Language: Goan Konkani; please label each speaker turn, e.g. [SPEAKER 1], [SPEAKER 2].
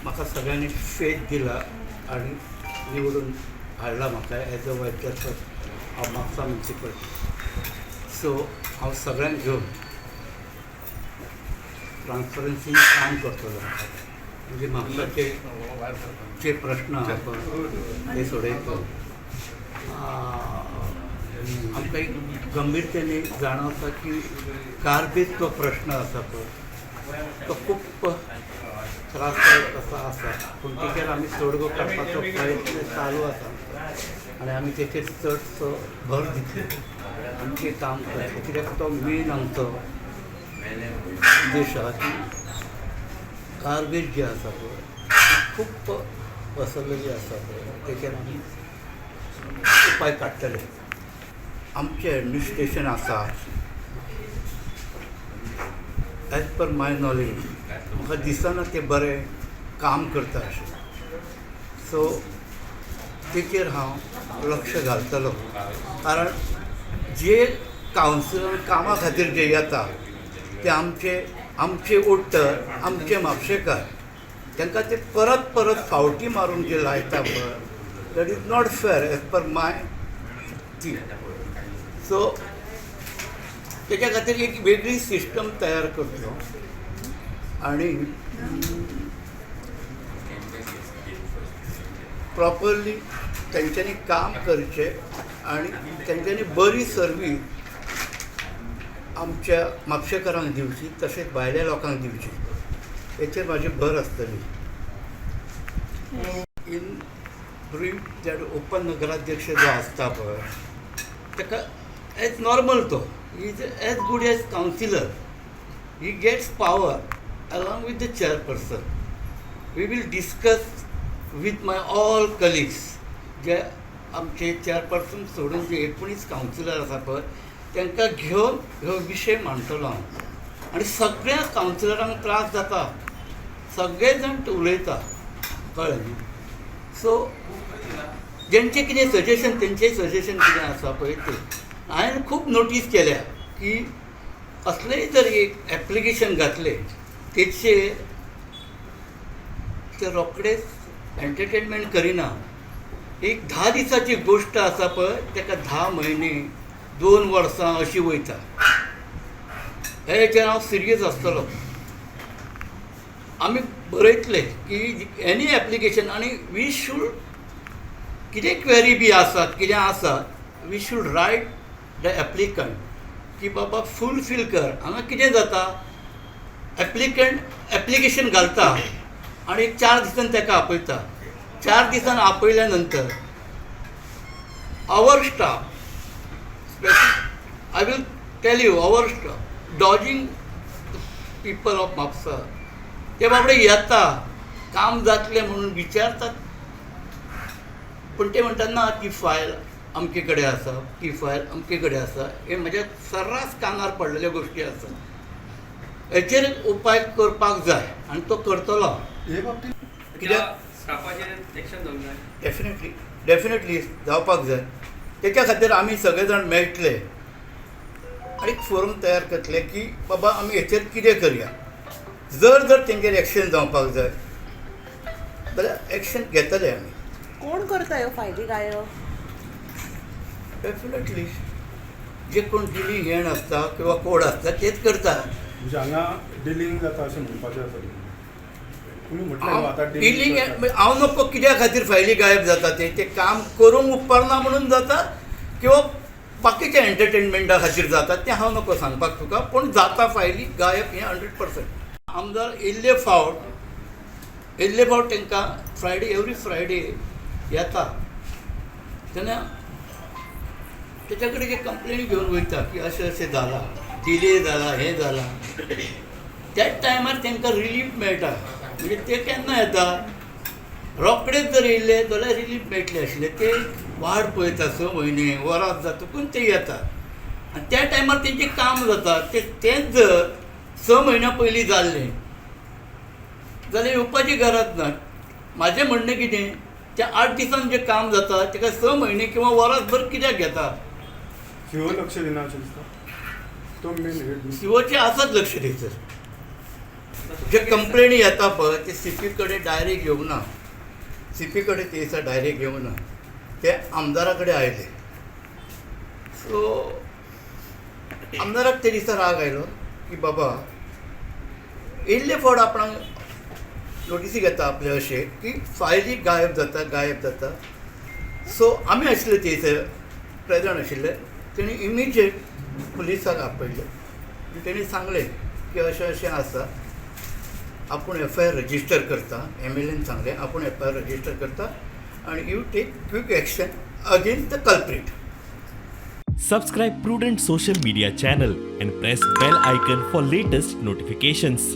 [SPEAKER 1] म्हाका सगळ्यांनी फेथ दिला आनी निवडून हाडला म्हाका as a vice chairperson of Mapusa municipality. So हांव सगळ्यांक घेवन ट्रान्सपरन्सी काम करतलो. म्हणजे म्हापसाचे जे प्रश्न आहा पळय ते सोडयतलो. आमकां एक गंभीरतेने जाणवता की गार्बेज तो प्रश्न आसा पळय तो खूब त्रासदायक असो आसा, पूण तेचेर आमी तोडगो काडपाचो प्रयत्न चालू आसा आमचो आनी आमी तेचेर चडसो भर दितले आनी तें काम करतले, कित्याक तो मेन आमचो उद्देश आहा की गार्बेज जी आसा पळय खूब पसरलेली आसा पळय तेचेर आमी उपाय काडटले. आमचें एडमिनिस्ट्रेशन आसा, एज पर माय नॉलेज म्हाका दिसना तें बरें काम करता अशें. सो तेचेर हांव लक्ष घालतलो, कारण जे कावन्सिलर कामा खातीर जे येता ते आमचे आमचे वोटर, आमचे म्हापशेकार, तांकां ते परत परत फावटी मारून जे लायता पळय, that is not fair as per my thing. So तेच्या खातीर एक वेगळी सिस्टम तयार करचो आनी प्रॉपरली तेंच्यांनी काम करचें आनी तेंच्यांनी बरी सर्वीस आमच्या म्हापशेकारांक दिवची, तशेंच भायल्या लोकांक दिवची, हेचेर म्हाजी भर आसतली. इन ब्रीफ, that उपनगराध्यक्ष जो आसता पळय ताका एज नॉर्मल तो is as good as councillor. He gets power along with the chairperson. We will discuss with my all colleagues, जे आमचे चेअरपर्सन सोडून जे 19 कावन्सिलर आसा पळय तांकां घेवन हो विशय मांडटलो हांव. आनी सगळ्या कावन्सिलरांक त्रास जाता, सगळे जाण उलयता, कळ्ळें न्ही? सो जेंचें कितें सजेशन, तेंचें सजेशन कितें आसा पळय तें हांवें खूब नोटीस केल्या की कसलेंय जर एक एप्लिकेशन घातलें तेचेर ते रोखडेच एंटरटेनमेंट करिना. एक 10 दिसाची गोश्ट आसा पळय ताका 10 म्हयने, 2 वर्सां अशीं वयता. हे हेचेर हांव सिरियस आसतलो. आमी बरयतले की एनी एप्लिकेशन आनी we should कितें क्वेरी बी आसात, कितें आसा, we should write the applicant की बाबा फुलफील कर. हांगा कितें जाता, एप्लिकंट एप्लिकेशन घालता आनी 4 दिसान ताका आपयता. 4 दिसान आपयल्या नंतर our staff, I will tell you, our staff dodging people of Mapusa. ते बाबडे येता, काम जातलें म्हणून विचारतात, पूण ते म्हणटात ना ती फायल अमके कडेन आसा, ती फायल अमके कडेन आसा. हे म्हज्या सर्रास कानार पडलेल्यो गोश्टी आसात. हेचेर उपाय करपाक जाय आनी तो करतलो.
[SPEAKER 2] हे बाबतीत
[SPEAKER 1] कित्याक
[SPEAKER 3] स्टाफाचेर एक्शन जावंक जाय.
[SPEAKER 1] डेफिनेटली, डेफिनेटली जावपाक जाय. तेच्या खातीर आमी सगळे जाण मेळटले आनी एक फोरम तयार करतले की बाबा आमी हेचेर कितें करया. जर जर तेंचेर एक्शन जावपाक जाय जाल्यार एक्शन घेतले आमी.
[SPEAKER 4] कोण करता ह्यो फायली गायब?
[SPEAKER 1] डेफिनेटली जे कोण डिलींग हेण आसता किंवा कोड आसता तेच करता.
[SPEAKER 2] म्हणजे हांगा डिलींग जाता अशें म्हणपाचें आसा तुमी? म्हटलें न्हू आतां
[SPEAKER 1] डिलींग
[SPEAKER 2] जाता.
[SPEAKER 1] हांव नको कित्या खातीर फायली गायब जाता ते ते काम करूंक उपकारना म्हणून जाता किंवा बाकीच्या एंटरटेनमेंटा खातीर जाता तें हांव नको सांगपाक तुका, पूण जाता फायली गायब हें 100%. आमदार येयल्ले फावट, येयल्ले फावट तांकां फ्रायडे, एवरी फ्रायडे येता तेन्ना तेच्या कडेन जे कंप्लेनी घेवन वयता की अशें अशें जालां, डिले जाला, हें जालां, त्याच टायमार तांकां रिलीफ मेळटा. म्हणजे ते केन्ना येता, रोखडेच जर येयल्ले जाल्यार रिलीफ मेळटलें आशिल्लें. ते वाट पळयता, 6 म्हयने वरात जातकूच ते येता आनी त्या टायमार तेंचें काम जाता. ते तेंच जर 6 म्हयन्या पयलीं जाल्लें जाल्यार येवपाची गरज ना. म्हाजें म्हणणें कितें, त्या 8 दिसान जें काम जाता ताका 6 म्हयने किंवा वरसभर कित्याक घेता?
[SPEAKER 2] सीओ लक्ष दिना अशें दिसता, तो मेन हेड.
[SPEAKER 1] सिओचें आसत लक्ष थंयसर. जे कंप्लेनी येता पळय ते सीपी कडेन डायरेक्ट येवना, सीपी कडेन ते दिसा डायरेक्ट येवना, ते आमदारा कडेन आयले. सो आमदाराक ते दिसा राग आयलो की बाबा इल्ले फावट आपणाक नोटिसी घेता आपले अशें की फायली गायब जाता, गायब जाता. सो आमी आशिल्ले ते दिसा प्रेजंट आशिल्ले, तेणी इमिजिएट पुलिसाक आपयले आनी तेणी सांगलें की अशें अशें आसा, आपूण एफ I R register करता. एम एल एन सांगलें आपूण एफ I R register करता आनी you take quick action against the culprit.
[SPEAKER 5] Subscribe Prudent Social Media channel and press bell icon for latest notifications.